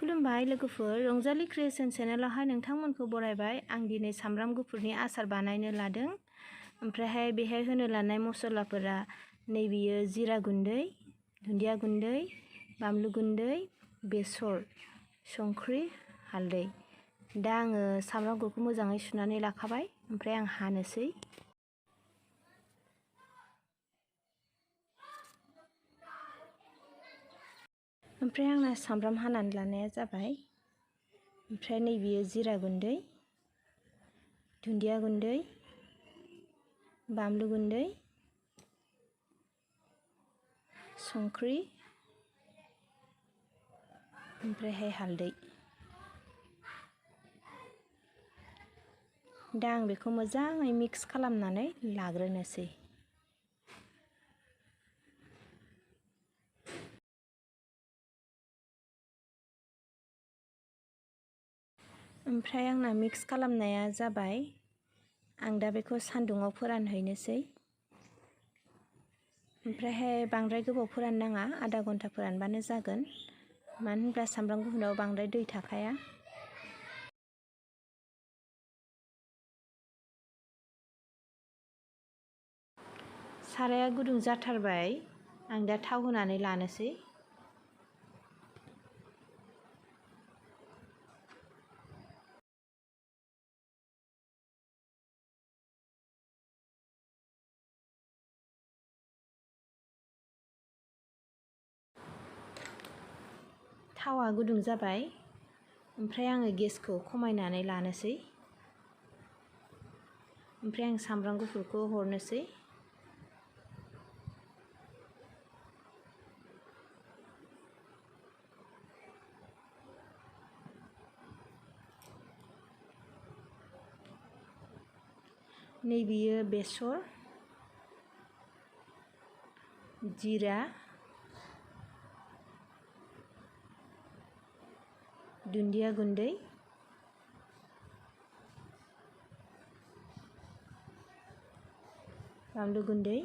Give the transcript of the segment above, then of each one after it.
खुलुमबाय लोगोफोर, रंजालि क्रिएशन चेनेलावहाय नोंथांमोनखौ बरायबाय। आं दिनै सामब्राम गुफुरनि आसार बानायनो लादों। ओमफ्रायहाय बेहाय होनो लानाय मसलाफोरा नैबेयो जिरा गुन्दै, दुन्दिया गुन्दै, बानलु गुन्दै, बेसर, संख्रि, हालदै। दा आङो सामब्राम गुफुरखौ मोजाङै सुनानै लाखाबाय। ओमफ्राय आं हानोसै। ओमफ्राय आंना सामब्राम हानानै लानाया जाबाय। ओमफ्राय नैबेयो जिरा गुन्दै, दुन्दिया गुन्दै, बानलु गुन्दै, संख्रि, ओमफ्रायहाय हालदै। दा आं बेखौ मोजाङै मिक्स खालामनानै लाग्रोनोसै। ओमफ्राय आंना मिक्स खालामनाया जाबाय। आं दा बेखौ सान्दुङाव फोरानहैनोसै। ओमफ्रायहाय बांद्राय गोबाव फोराननाङा, आधा घन्टा फोरानबानो जागोन। मानो होनब्ला सामब्राम गुफुराव बांद्राय दै थाखाया। साराया गुदुं जाथारबाय। आं दा थाव होनानै लानोसै। थावा गुदुं जाबाय। ओमफ्राय आङो गेसखौ खमायनानै लानोसै। ओमफ्राय आं सामब्राम गुफुरखौ हरनोसै। नैबेयो बेसर, जिरा, दुन्दिया गुन्दै, बानलु गुन्दै,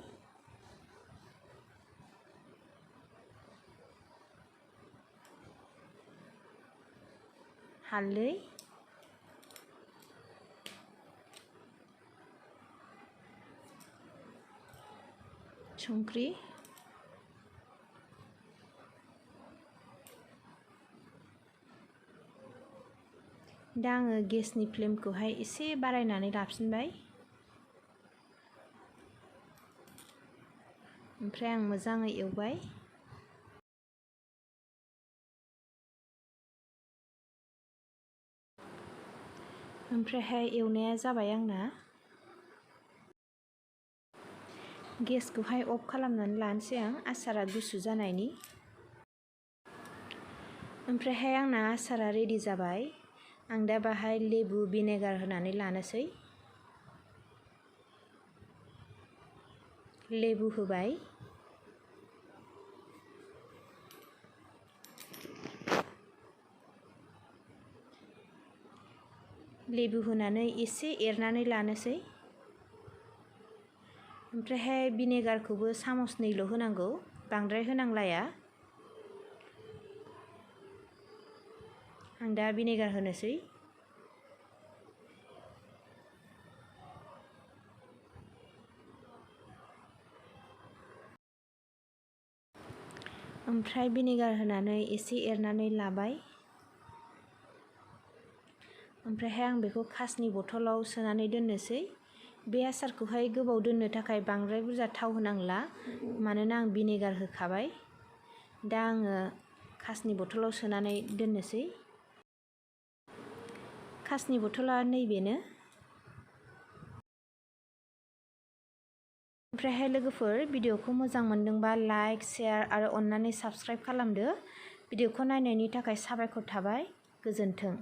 हालदै, संख्रि, दा आङो गेसनि फ्लेमखौहाय एसे बारायनानै लाफिनबाय। ओमफ्राय आं मोजाङै एवबाय। ओमफ्रायहाय एवनाया जाबाय आंना। गेसखौहाय अफ खालामनानै लानोसै आं, आसारा गुसु जानायनि। ओमफ्रायहाय आंना आसारा रेडि जाबाय। आं दा बाहाय लेबु भिनेगार होनानै लानोसै। लेबु होबाय। लेबु होनानै एसे एरनानै लानोसै। ओमफ्रायहाय भिनेगारखौबो सामसनैल' होनांगौ, बांद्राय होनांलाया। आं दा भिनेगार होनोसै। ओमफ्राय भिनेगार होनानै एसे एरनानै लाबाय। ओमफ्रायहाय आं बेखौ कासनि बथलाव सोनानै दोननोसै। बे आसारखौहाय गोबाव दोननो थाखाय बांद्राय बुरजा थाव होनांला, मानोना आं भिनेगार होखाबाय। दा आङो कासनि बथलाव सोनानै दोननोसै। कासनि बथला नैबेनो। ओमफ्रायहाय लोगोफोर, भिडिअखौ मोजां मोनदोंबा लाइक, शेयार आरो अन्नानै साबस्क्राइब खालामदो। भिडिअखौ नायनायनि थाखाय साबायखर थाबाय। गोजोन्थों।